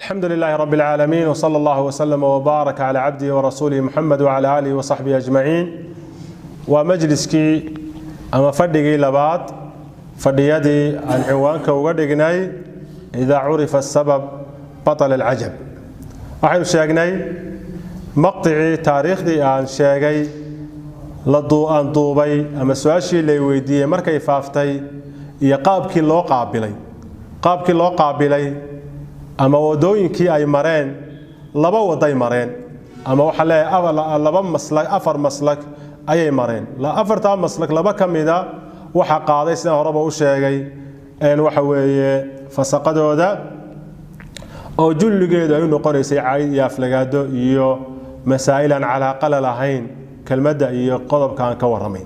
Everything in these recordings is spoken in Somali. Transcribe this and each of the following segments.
الحمد لله رب العالمين، وصلى الله وسلم وبارك على عبده ورسوله محمد وعلى آله وصحبه أجمعين. Waa majliskii ama fadhigii labaad fadhiyadii aan ciwaanka uga dhignay "إذا عرف السبب بطل العجب". Waxaynu sheegnay maqticii taariikhdii aan sheegay aan duubay ama su-aashii lay weydiiyey markay faaftay iyo qaabkii loo qaabilay ama wadooyinkii ay mareen. Laba waday mareen, ama waxaa leeyahay laba maslak, afar maslak ayay mareen. Afartaa maslak laba ka mida waxaa qaaday, sidaan horeba u sheegay, waxa weeye fasaqadooda oo julligeedu ay u noqonaysay cayd iyo aflagaado iyo masaa'il aan calaaqala lahayn kelmadda iyo qodobka aan ka warramay.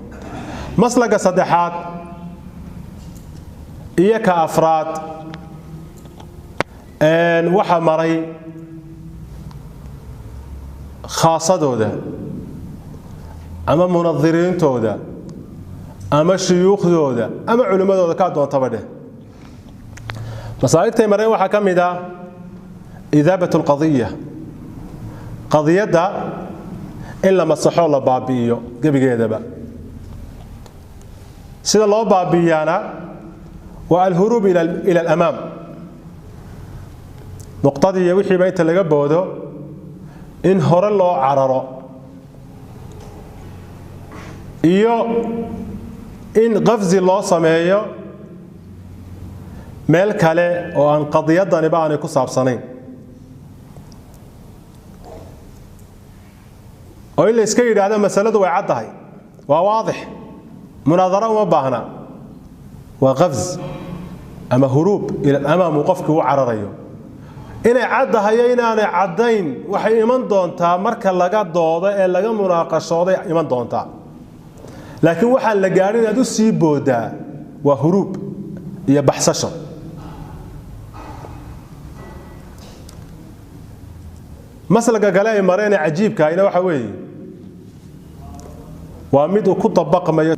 Maslaga saddexaad iyo ka afraad waxaa maray khaasadooda ama munadiriintooda ama shuyuukhdooda ama culimmadooda, kaa doontaba dheh. Masaaligtay mareen waxaa ka mid ah إذابة القضية, qadiyadda in la masaxo, la baabi'iyo gebigeedaba. Sida loo baabi'iyaana waa الهروب إلى الأمام, nuqdadii iyo wixiiba inta laga boodo in hore loo cararo, iyo in qafzi loo sameeyo meel kale oo aan qadiyadaniba aanay ku saabsanayn, oo in la iska yidhaahdo masaladu way caddahay, waa waadix, munaadaro uma baahna. Waa qafz ama هروب إلى الأمام uu qofkii u cararayo. Inay caddahayo inaanay caddayn waxay iman doontaa marka laga doodo ee laga munaaqashooday iman doontaa, laakiin waxaan la gaadhin inaad u sii boodaa waa huruub iyo baxsasho. Maslaga kale ay mareen ee cajiibkaahina waxa weeye waa mid uu ku dabaqmayo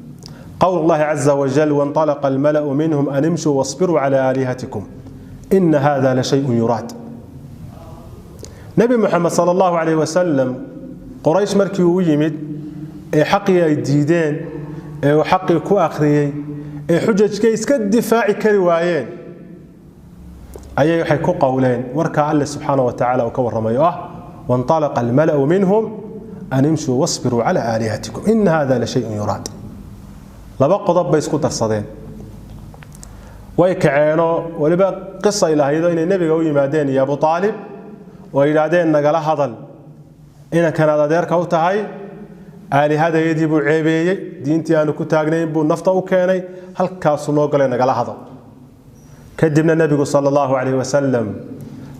qowl Allahi عز وجل: وانطلق الملأ منهم أن امشوا واصبروا على آلهتكم إن هذا لشيء يراد. Nebi Moxamed صلى الله عليه وسلم Qoraysh markii uu yimid ee xaqii ay diideen ee uu xaqii ku akhriyey ee xujajkay iska difaaci kari waayeen, ayay waxay ku qowleen warkaa Alle subxaana wa tacaala uu ka warramayo ah: وانطلق الملأ منهم أن امشوا واصبروا على آلهتكم إن هذا لشيء يراد. Laba qodob bay isku darsadeen. Way kaceenoo weliba qisa ilaahaydo inay nebiga u yimaadeen iyo Abu Aalib oo ay yidhaahdeen: "Nagala hadal inankanaad adeerka u tahay, aalihadayadii buu ceebeeyey, diintii aanu ku taagnayn buu nafta u keenay, halkaasuu noo galay, nagala hadal." Kadibna nebigu صلى الله عليه وسلم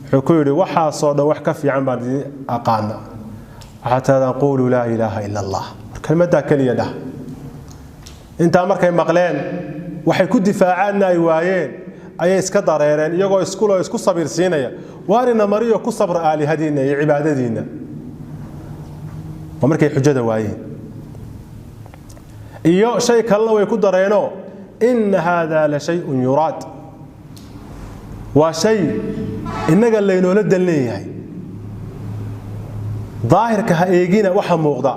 wuxuu ku yidhi: "Waxaasoo dhan wax ka fiican baan idin aqaana. Waxaad tahdaan: قولوا لا إله إلا الله. Kelmaddaa keliya dhah." Intaa markay maqleen, waxay ku difaacaanna ay waayeen, ayay iska dareereen iyagoo iskuloo isku sabiirsiinaya: "Waarina mariyo, ku sabra aalihadiinna iyo cibaadadiinna." Waa markay xujada waayeen. Iyo shay kalena way ku dareenoo: إن هذا لشيء يراد, waa shay innaga laynoola dan leeyahay. Daahirka ha eegina, waxa muuqda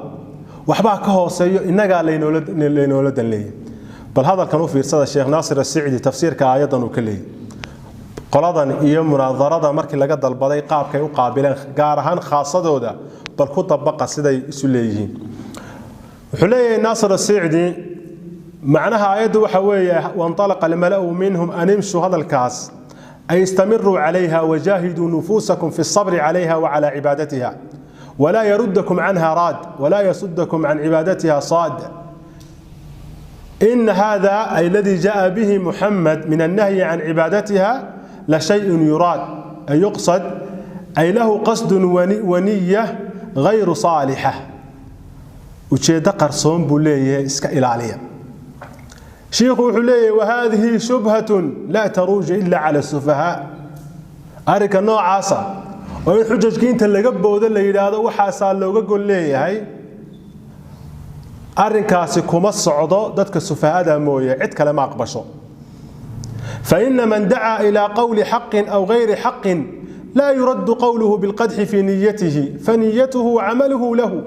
waxbaa ka hooseeyo, innagaa laynoola dan leeyahay. Bal hadalkan u fiirsada Sheekh Naasir Asicdi tafsiirka aayaddan uu ka leeyay, qoladan iyo munaadarada markii laga dalbaday qaabkay u qaabileen, gaar ahaan khaasadooda, bal ku dabaqa siday isu leeyihiin. Wuxuu leeyahay Naasir Asicdi: macnaha aayaddu waxa weeye وانطلق الملأ منهم أن امشوا, hadalkaas ay استمروا عليها وجاهدوا نفوسكم في الصبر عليها وعلى عبادتها، ولا يردكم عنها راد ولا يصدكم عن عبادتها صاد. إن هذا، أي الذي جاء به محمد من النهي عن عبادتها، لشيء يراد، أي يقصد، أي له قصد ونية غير صالحة, ujeeddo qarsoon buu leeyahay, iska ilaaliya. Shiikhu wuxuu leeyahay: وهذه شبهة لا تروج إلا على السفهاء. Arrinka noocaasa oo in xujajka inta laga boodo la yidhaahdo waxaasaa looga gol leeyahay, arrinkaasi kuma socdo dadka sufahada mooye, cid kale ma aqbasho. فإن من دعا إلى قول حق أو غير حق Laa yuraddu qowluhu bilqadxi fii niyatihi, faniyatuhu wacamaluhu lahu,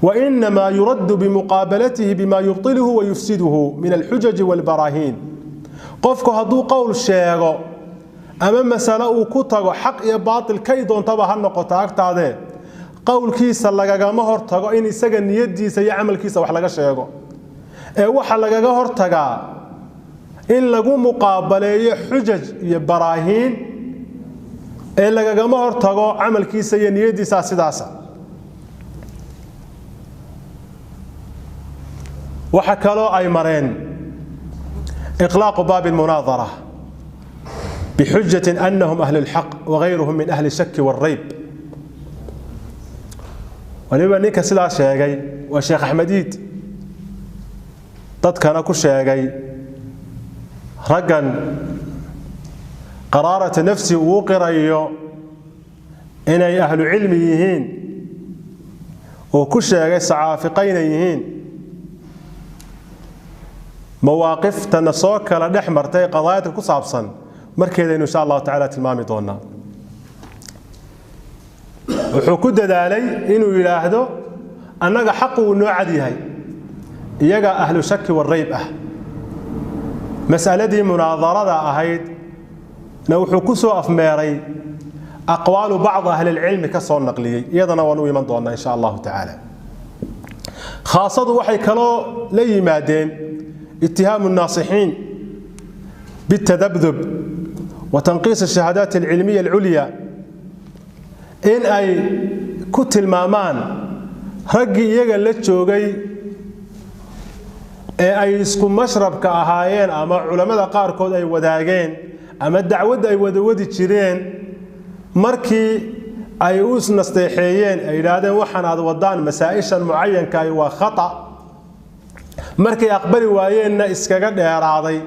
wainamaa yuraddu bimuqaabalatihi bima yubtiluhu wayufsiduhu min alxujaji waalbaraahiin. Qofku hadduu qowl sheego ama masalo uu ku tago, xaq iyo baatil kay doontaba ha noqoto agtaadee, qowlkiisa lagagama hortago in isaga niyadiisa iyo camalkiisa wax laga sheego, ee waxa lagaga hortagaa in lagu muqaabaleeyo xujaj iyo baraahiin, ee lagagama hortago camalkiisa iyo niyadiisa sidaasa. Waxa kaloo ay mareen iqlaaqu baabi almunaadara bixujati anahum ahlu lxaq wagayruhum min ahli shaki waalrayb. Waliba ninka sidaas sheegay waa Sheekh Axmed Iid, dadkana ku sheegay raggan qaraarata nafsi uu qirayo inay ahlu cilmi yihiin, oo ku sheegay sacaafiqayna yihiin. Mawaaqiftana soo kala dhex martay qadaayadka ku saabsan markeedaynu insha Allahu tacala tilmaami doonaa. Wuxuu ku dadaalay inuu yidhaahdo annaga xaqu uu noo cad yahay, iyaga ahlu shaki warayb ah. Mas'aladii munaadarada ahayd na wuxuu ku soo afmeeray aqwaalu bacd ahlilcilmi ka soo naqliyey, iyadana waan u iman doonaa insha Allahu tacaala. Khaasadu waxay kaloo la yimaadeen itihaamu nnaasixiin bitadabdub wa tanqiis ashahaadaat alcilmiya alculya, in ay ku tilmaamaan raggii iyaga la joogay ee ay isku mashrabka ahaayeen ama culammada qaarkood ay wadaageen ama dacwadda ay wadawadi jireen, markii ay u isnasteexeeyeen ay yidhaahdeen waxaan aad wadaan masaa'ishan mucayankaay waa khata, markay aqbali waayeenna iskaga dheeraaday,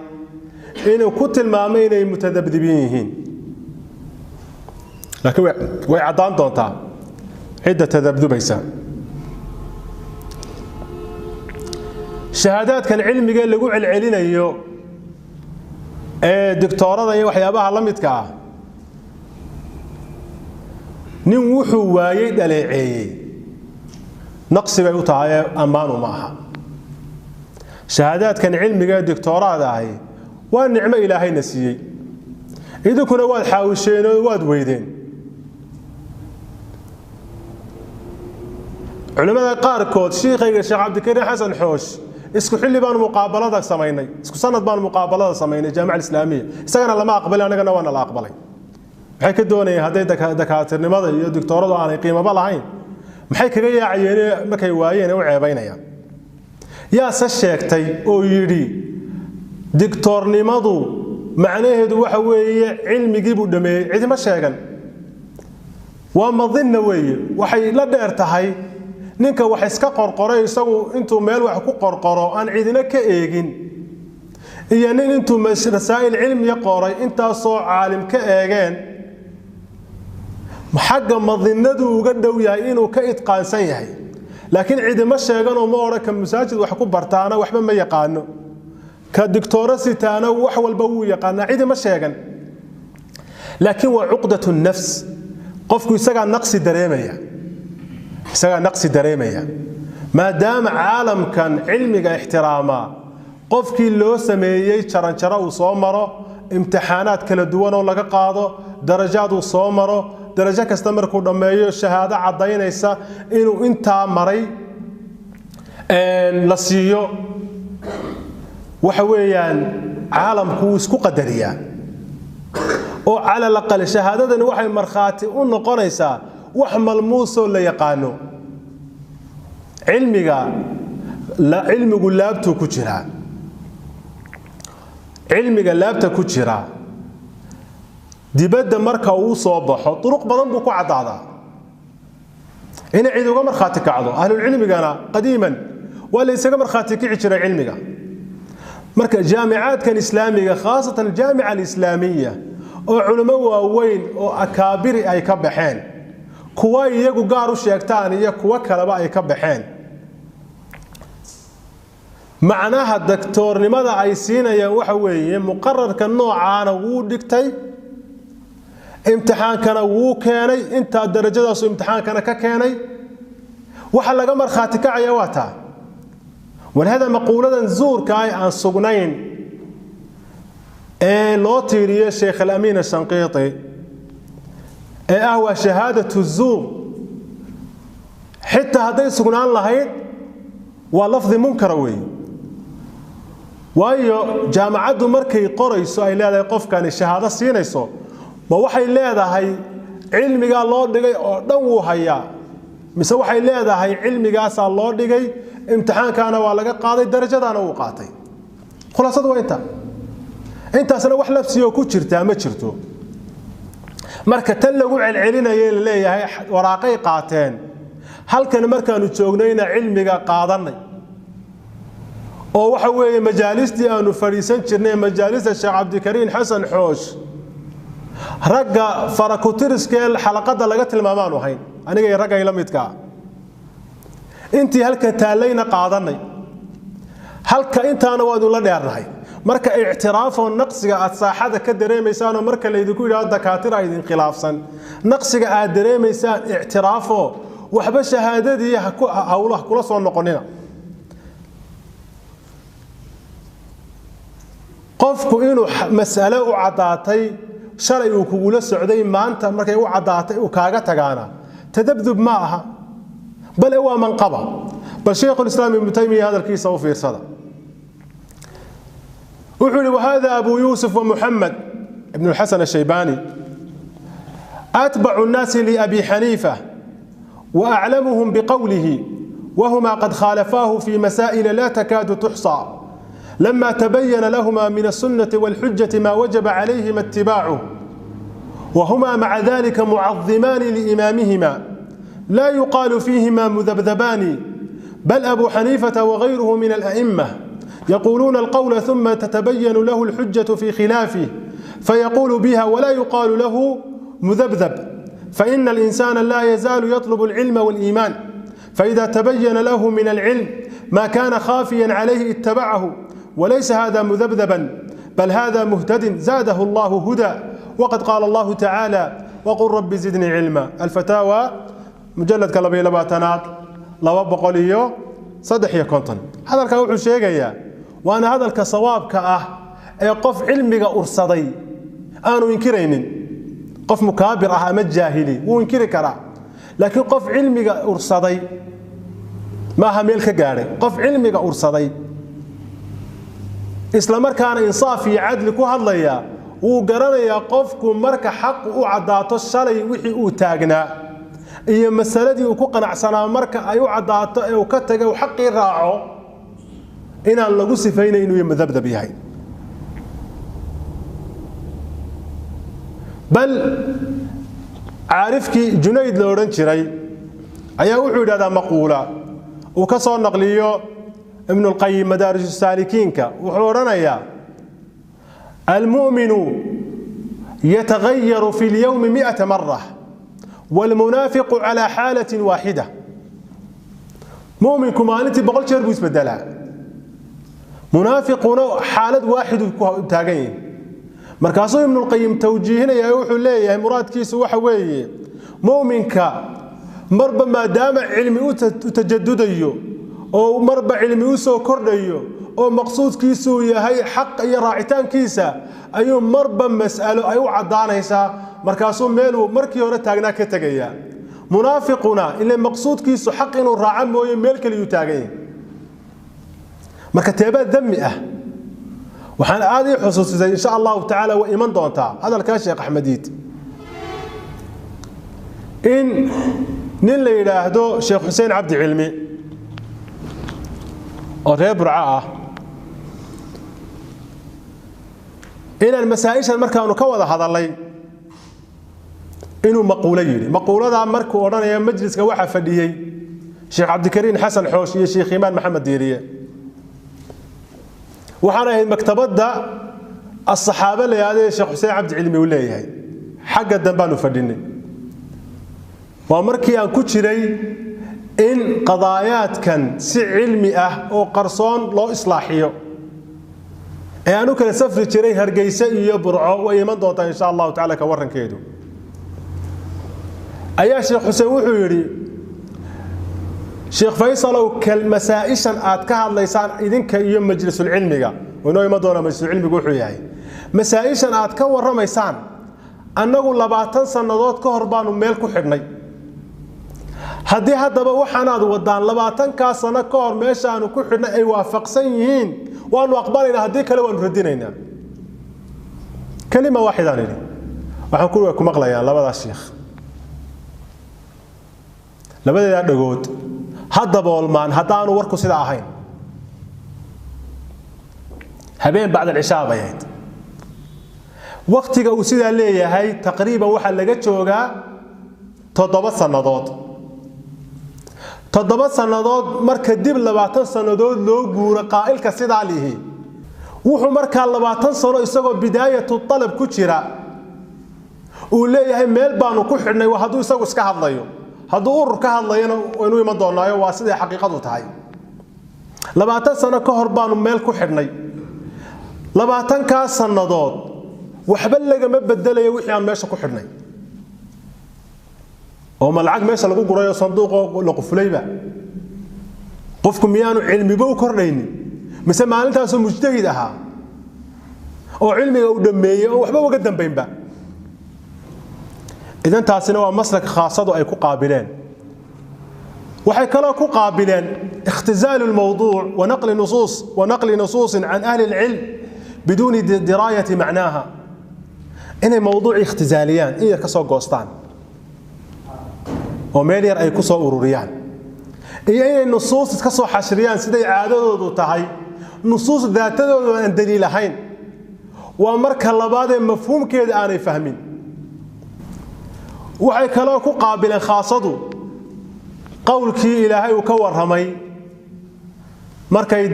inuu ku tilmaamay inay mutadabdibin yihiin. Laakiin way caddaan doontaa cidda tadabdubaysa. Shahaadaadkan cilmiga lagu celcelinayo ee doctoorada iyo waxyaabaha la midka ah, nin wuxuu waayey dhaleeceeyey naqsi bay u tahay, ammaanu ma aha. Shahaadaadkan cilmiga ee doctooraada ahi waa nicmo Ilaahayna siiyey, idinkuna waad xaawisheen oo waad weydeen. Culimmada qaarkood, shiikhayga Sheekh Cabdikariim Xasan Xoosh, isku xilli baanu muqaabalada samaynay, isku sanad baanu muqaabalada samaynay Jaamica Alislaamiya, isagana lama aqbalin, annagana waana la aqbalay. Maxay ka doonayeen hadday dakaatirnimada iyo doctooradu aanay qiimaba lahayn? Maxay kaga yaacayeen markay waayeen ee u ceebaynayaan? Yaase sheegtay oo yidhi dictoornimadu macnaheedu waxa weeye cilmigii buu dhameeyey? Cidima sheegan, waa madinna weeye. Waxay la dheer tahay ninka wax iska qorqoray isagu intuu meel wax ku qorqoro aan cidina ka eegin, iyo nin intuu masaa'il cilmiya qoray intaasoo caalim ka eegeen, xagga madinadu uga dhow yahay inuu ka idqaansan yahay. Laakiin cidima sheeganoo ma odhan ka masaajid wax ku bartaana waxba ma yaqaano, ka dictooro sitaana wax walba wuu yaqaanaa, cidima sheegan. Laakiin waa cuqdatu nafs, qofku isagaa naqsi dareemaya, isagaa naqsi dareemaya. Maadaama caalamkan cilmiga ixtiraamaa qofkii loo sameeyey jaranjaro uu soo maro, imtixaanaad kala duwan oo laga qaado, darajaad uu soo maro, darajo kasta markuu dhammeeyo shahaado caddaynaysa inuu intaa maray la siiyo, waxa weeyaan caalamku wuu isku qadariyaa, oo cala alaqal shahaadadani waxay markhaati u noqonaysaa wax malmuusoo la yaqaano. Cilmiga, cilmigu laabtuu ku jiraa, cilmiga laabta ku jira dibadda marka uu soo baxo duruq badan buu ku caddaadaa inay cid uga markhaati kacdo. Ahlulcilmigana qadiiman waa la isaga markhaati kici jiray cilmiga. Marka jaamicaadkan islaamiga, khaasatan aljaamica alislaamiya, oo culimo waaweyn oo akaabiri ay ka baxeen, kuwa iyagu gaar u sheegtaan iyo kuwo kaleba ay ka baxeen, macnaha daktoornimada ay siinayaan waxa weeye muqararka noocaana wuu dhigtay, Imtixaankana wuu keenay, intaa darajadaasu imtixaankana ka keenay. Waxa laga markhaati kacaya waa taa. Walhada maquuladan zuurka ah aan sugnayn ee loo tiiriyo Sheekh Alamiin Ashanqiiti ee ah waa shahaadatu zuur, xitaa hadday sugnaan lahayd waa lafdi munkara weeye. Waayo jaamacaddu markay qorayso ay leedahay qofkani shahaado siinayso, ma waxay leedahay cilmigaa loo dhigay oo dhan wuu hayaa, mise waxay leedahay cilmigaasaa loo dhigay, imtixaankaana waa laga qaaday, darajadaana wuu qaatay? Khulaasadu waa intaa. Intaasna wax labsiyoo ku jirtaa ma jirto. Marka tan lagu celcelinaya la leeyahay waraaqay qaateen, halkan markaanu joognayna cilmiga qaadanay oo waxa weeye majaalistii aanu fadhiisan jirnay, majaalista Sheekh Cabdikariin Xasan Xoosh, ragga farakutiriskee xalaqadda laga tilmaamaanu ahayn aniga iyo ragga ila midkaa. Intii halka taallayna qaadanay, halka intaana waa idinla dheernahay. Marka ictiraafoo naqsiga aad saaxada ka dareemaysaanoo marka laydinku yidhahdo dakaatira idin khilaafsan, naqsiga aad dareemaysaan ictiraafoo waxba shahaadadii hawlaha kula soo noqonina. Qofku inuu mas'ale u caddaatay shalay uu kugula socday, maanta markay u caddaatay uu kaaga tagaana tadabdub ma aha, bale waa manqaba. Bal Shaykhulislaam Ibnu Taymiya hadalkiisa u fiirsada, wuxuu yidhi: wahada Abu Yuusuf wa Muxamed ibn Alxasan Ashaybani atbacu nnaasi liabi Xaniifa وأعلمهم بقوله، وهما قد خالفاه في مسائل لا تكاد تحصى لما تبين لهما من السنة والحجة ما وجب عليهما اتباعه، وهما مع ذلك معظمان لإمامهما لا يقال فيهما مذبذبان، بل أبو حنيفة وغيره من الأئمة يقولون القول ثم تتبين له الحجة في خلافه فيقول بها ولا يقال له مذبذب، فإن الإنسان لا يزال يطلب العلم والإيمان، فإذا تبين له من العلم ما كان خافيا عليه اتبعه، وليس هذا مذبذبا بل هذا مهتد زاده الله هدى، وقد قال الله تعالى: وقل رب زدني علما. الفتاوى مجلد كلبي لباتنات 253. هذا الكوح شيغيا، وانا هذا الكصواب كأه اي قف علمك ارصدي انو ينكرينين. qof mukaabir ah ama jaahili wuu inkiri karaa, laakiin qof cilmiga ursaday maaha meel ka gaadhay. Qof cilmiga ursaday isla markaana insaaf iyo cadli ku hadlaya wuu garanayaa qofku marka xaqu u caddaato shalay wixii uu taagnaa iyo masaladii uu ku qanacsanaa marka ay u caddaato ee uu ka tagay uu xaqii raaco, inaan lagu sifaynayn inuu mudabdab yahay. Bal caarifkii Junayd la odhan jiray ayaa wuxuu yidhahdaa maquula uu ka soo naqliyo Ibnulqayim Madaarij Saalikiinka, wuxuu odhanayaa: almu'minu yatagayaru fi lyawmi 100 mara waalmunaafiqu calaa xaalatin waaxida. Mu'minku maalintii 100 jeer buu isbedelaa, munaafiquna xaalad waaxiduu ku taagan yahay. Markaasuu Ibnulqayim tawjiihinaya, wuxuu leeyahay muraadkiisu waxa weeye mu'minka marba maadaama cilmi u tajadudayo oo marba cilmi u soo kordhayo oo maqsuudkiisuu yahay xaq iyo raacitaankiisa, ayuu marba mas'alo ay u caddaanaysaa, markaasuu meeluu markii hore taagnaa ka tegaya. Munaafiquna ile maqsuudkiisu xaq inuu raaco mooye meel kaliyuu taagan yahay. Marka teebaa dami ah. Waxaan aad ii xusuusisay, insha allahu tacaala way iman doontaa hadalkaa Sheekh Axmediid, in nin la yidhaahdo Sheekh Xuseen Cabdi Cilmi oo reer Burco ah inaan masaa-ishan markaanu ka wada hadalay inuu maquulo yidhi. Maquuladaa markuu odhanaya majliska waxaa fadhiyey Sheekh Cabdikariin Xasan Xoosh iyo Sheekh Imaan Maxamed Diiriye. Waxaan ahayd maktabadda asaxaabo la yidhahdo ee Sheekh Xuseen Cabdi Cilmi uu leeyahay, xagga dambaanu fadhinay. Waa markii aan ku jiray in qadaayaadkan si cilmi ah oo qarsoon loo islaaxiyo ee aan u kala safri jiray Hargeysa iyo Burco. Way iman doontaa insha allahu tacala ka warrankeedu. Ayaa Sheekh Xuseen wuxuu yidhi, Sheekh Faysalow, masaa'ishan aad ka hadlaysaan idinka iyo majlisulcilmiga, inoo iman doonaa majlisulcilmigu wuxuu yahay, masaa'ishan aad ka warramaysaan annagu 20 sannadood ka hor baanu meel ku xidhnay. Haddii haddaba waxaanaad wadaan 20-kaa sano ka hor meeshaanu ku xidhnay ay waafaqsan yihiin, waanu aqbalaynaa, haddii kale waanu radinaynaa. Kelima waaxidaan idhi, waxaan ku way ku maqlayaan labadaas sheekh, labadeedaa dhagood ha daboolmaan haddaanu warku sidaa ahayn. Habeen bacda alcishaa bay ahayd waktiga uu sidaa leeyahay, taqriiban waxaa laga joogaa 7 sannadood. 7 sannadood marka dib 20 sannadood loo guuro, qaa'ilka sidaa lihi wuxuu markaa 20 sano isagoo bidaayatu talab ku jira uu leeyahay meel baanu ku xidhnay. Waa hadduu isagu iska hadlayo, hadduu urur ka hadlayana waynu iman doonaayo, waa siday xaqiiqadu tahay. 20 sano ka hor baanu meel ku xidhnay, 20-kaa sannadood waxba lagama bedelayo wixii aan meesha ku xidhnay. Oo ma lacag meesha lagu gurayo sanduuqoo la qufulayba? Qofku miyaanu cilmiba u kordhaynin? Mise maalintaasuu mujtahid ahaa oo cilmiga uu dhammeeyey oo waxba uga dambaynba? Idan taasina waa maslak khaasadu ay ku qaabileen. Waxay kaloo ku qaabileen ikhtizaalu lmawduuc wa naqli nusuus wa naqli nusuusin can ahli alcilm biduuni diraayati macnaaha, inay mawduuci ikhtizaaliyaan, in yar ka soo goostaan oo meel yar ay ku soo ururiyaan, iyo inay nusuus iska soo xashriyaan siday caadadoodu tahay, nusuus daatadoodu aan daliil ahayn. Waa marka labaadee mafhuumkeeda aanay fahmin. Waxay kaloo ku qaabileen khaasadu qowlkii Ilaahay uu ka warramay markay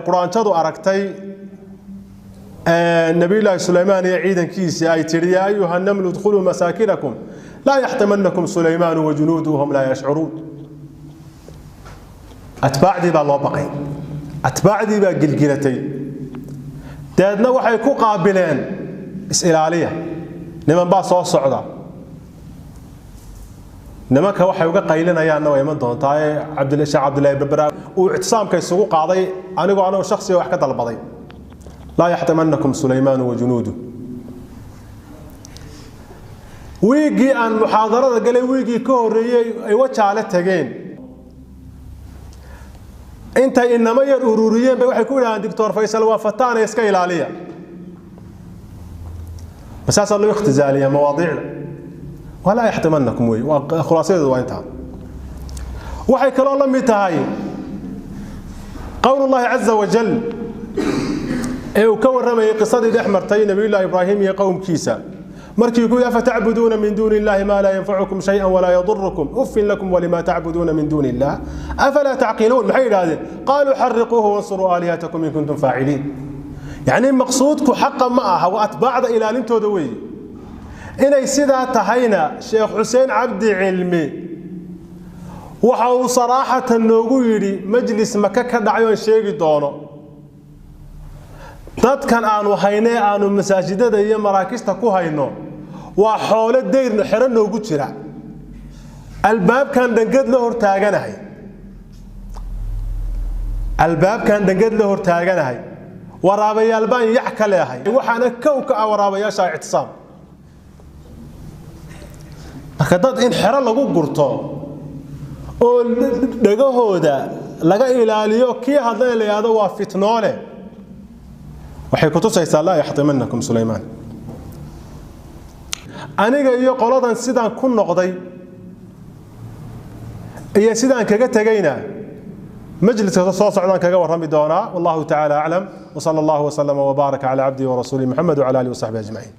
quraanjadu aragtay Nabiyullaahi Sulaymaan iyo ciidankiisii, ay tidhi: yaa ayuha namlu udkhuluu masaakinakum laa yaxtimanakum Sulaymaanu wajunuuduhu hum laa yashcuruun. Atbaacdii baa loo baqay, atbaacdii baa gilgilatay. Dabeedna waxay ku qaabileen is-ilaaliya, niman baa soo socda. Nimanka waxay uga qaylinayaanna way iman doontaa ee Sheekh Cabdillaahi Berbera uu ictisaamka isugu qaaday anigoo shakhsiga wax ka dalbaday, laa yaxtimanakum Sulaymaanu wajunuuduh. Wiiggii aan muxaadarada galay, wiiggii ka horreeyey, ay wajaale tageen, intay inamo yar ururiyeen bay waxay ku yidhahdeen Doctor Faysal waa fataane, iska ilaaliya. Masaasaa loo ikhtizaaliyaa mawaadiicda? Walaa yaxtimanakum wey, waa khulaasadeedu waa intaa. Waxay kaloo la mid tahay qowl Llahi caza wajal ee uu ka warramayay qisadii dhex martay Nabiyullahi Ibraahim iyo qowmkiisa, markii ku yidhi: afatacbuduuna min duuni illahi maa laa yanfacukum shay-an walaa yadurukum uffin lakum walima tacbuduuna min duuni illah afalaa tacqiluun. Maxay yidhahdeen? Qaaluu xariquuhu wansuruu aalihatakum in kuntum faaciliin. Yacni maqsuudku xaqa ma aha, waa atbaacda ilaalintooda weeye. Inay sidaa tahayna Sheekh Xuseen Cabdi Cilmi waxa uu saraaxatan noogu yidhi majlis Maka ka dhacay oon sheegi doono: dadkan aanu haynee aanu masaajidada iyo maraakista ku hayno waa xoolo dayrno xero noogu jira, albaabkan dhangad la hortaaganahay, albaabkan dhangad la hortaaganahay, waraabayaal baan yac ka leehay, waxaana kow ka ah waraabayaasha ictisaam. Marka dad in xero lagu gurto oo dhagahooda laga ilaaliyo, kii hadlana la yidhahdo waa fitnoole, waxay kutusaysaa laa yaxtimanakum Sulaymaan. Aniga iyo qoladan sidaan ku noqday iyo sidaan kaga tegayna majliska soo socdaan kaga warrami doonaa. Wallahu tacaala aclam, wsala allahu waslama wbaaraka cala cabdihi warasuulihi Muxamed wcala alihi wasaxbihi ajmaciin.